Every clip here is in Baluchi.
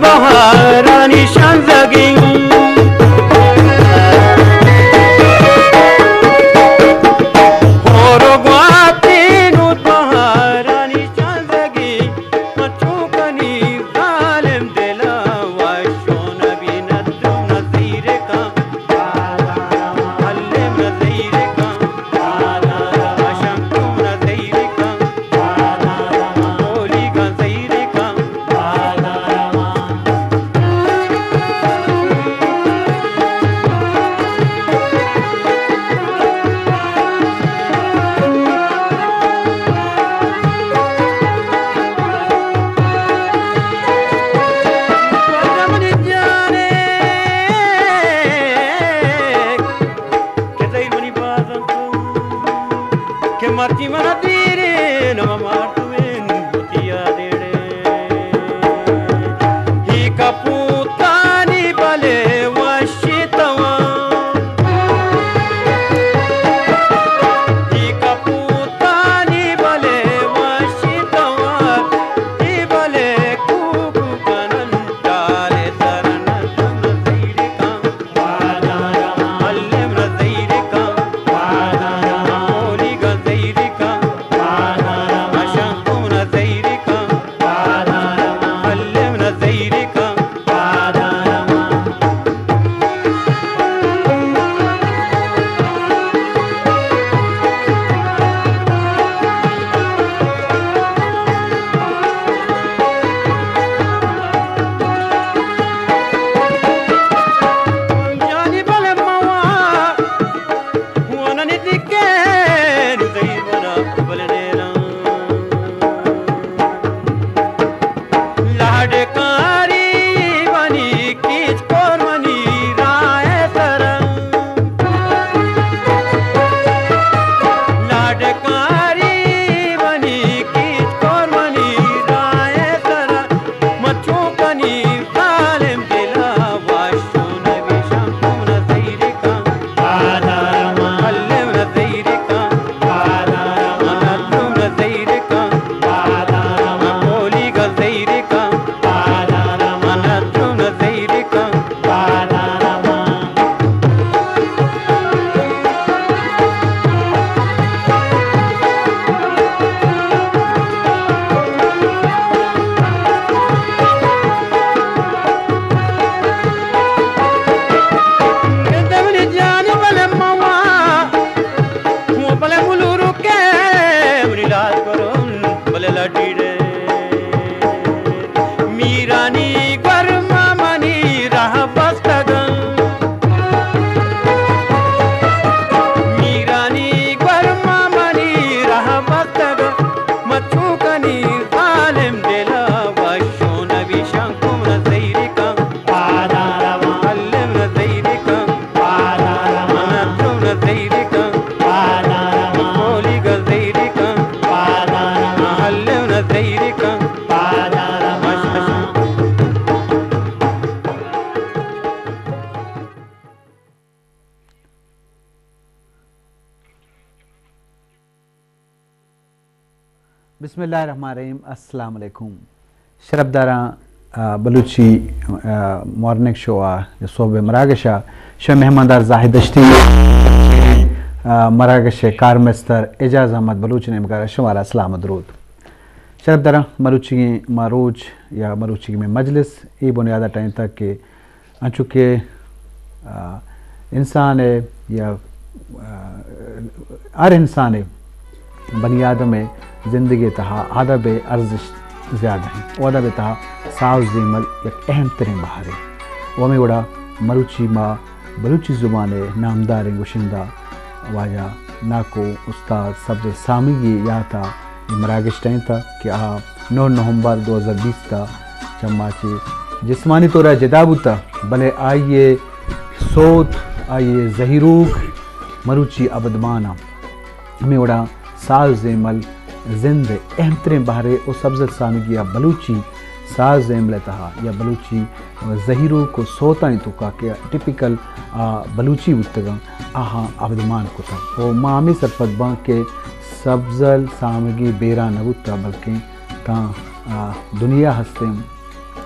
بہارانی شانزگیں، ہور و گواتیں نود بہارانی شانزگیں، من چو کنی ظالم دل ءَ وش و نبی ندر و نزیر کن۔ کہ زہیر منی بازاں تو، کہ مرچی من ءَ دیرے نہ مردمیں وتی یادیڑے۔ ہی کپوتانی بلے وشی توان، ہی کپوتانی بلے وشی توان، ہی بلے کوکو کنن ڈالے سرن تم زیر کن۔ لاڈکاری منی کیچ کور منی راہ سر، لاڈکاری منی کیچ کور منی راہ سر، مچو کنی ظالم دل ءَ وش و نبی شنکو نزیر کن۔ میرانی گورما منی راہ بستگاں، میرانی گورما منی راہ بستگاں، مچو کنی ظالم دل ءَ وش و نبی شنکو نزیر کن۔ پادا رواں۔ الم نزیر کن۔ پادا رواں۔ نزو نزیر کن۔ پادا رواں۔ کولی گزیر کن۔ پادا رواں۔ الم نزیر کن۔ پادا رواں۔ بسم اللہ الرحمن الرحیم۔ السلام علیکم۔ شرپداراں، آ، بلوچی، آ، مارننگ شو ءَ یا سہب ءِ مراگش ءَ شمئے مہماندار زاہد دشتی، آ، مراگش ءِ کارمستر اعجاز احمد بلوچ ءِ نیمگ ءَ شمارا سلام ءُ درود۔ شرپداراں، مروچیگیں ما روچ یا مروچیگیں مئے مجلس اے بنیاد ءَ ٹہینتگ کہ انچو کہ، آ، انسان ءِ یا، آ، ہر انسان ءِ، بنی آدم ءِ زندگی ءِ تہا ادب ءِ ارزشت زیادہ انت۔ و ادب ءِ تہا ساز زیمل یک اہم تریں بہرے۔ و ہمے وڑا مروچی ما بلوچی زبان ءِ نامداریں گشندہ واجہ ناکو استاد سبزل سامگی ءِ یات ءَ اے مراگش ٹہینتگ کہ آ نو نومبر دو ہزار بیست ءَ چہ ما چہ جسمانی طور ءَ جتا بوتگ، بلے آئی ءِ سوت، آئی ءِ زہیروک مروچی ابدمان انت۔ ہمے وڑا ساز زیمل زند ءِ اہم تریں بہرے و سبزل سامگی ءَ بلوچی ساز زیمل ءِ تہا یا بلوچی زہیروک و سوتانی توکا کہ ٹپیکل آ بلوچی بوتگاں، آہاں ابدمان کتگ۔ و ما ہمے سرپد باں کہ سبزل سامگی بیران نہ بوتگ، بلکیں تاں، آ، دنیا ہستیں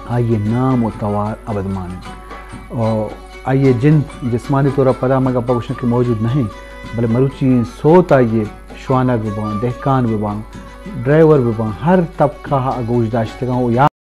آئی ءِ نام و توار ابدمان انت۔ و آئی ءِ جند جسمانی طور ءَ پدا ما گپ ءَ گوشاں کہ موجود نہ انت، بلے مروچی سوت آئی ءِ شوانگ بہ باں، دہکان بہ باں، ڈرائیور بہ باں، ہر طبقہ ءَ گوش داشتگاں و یا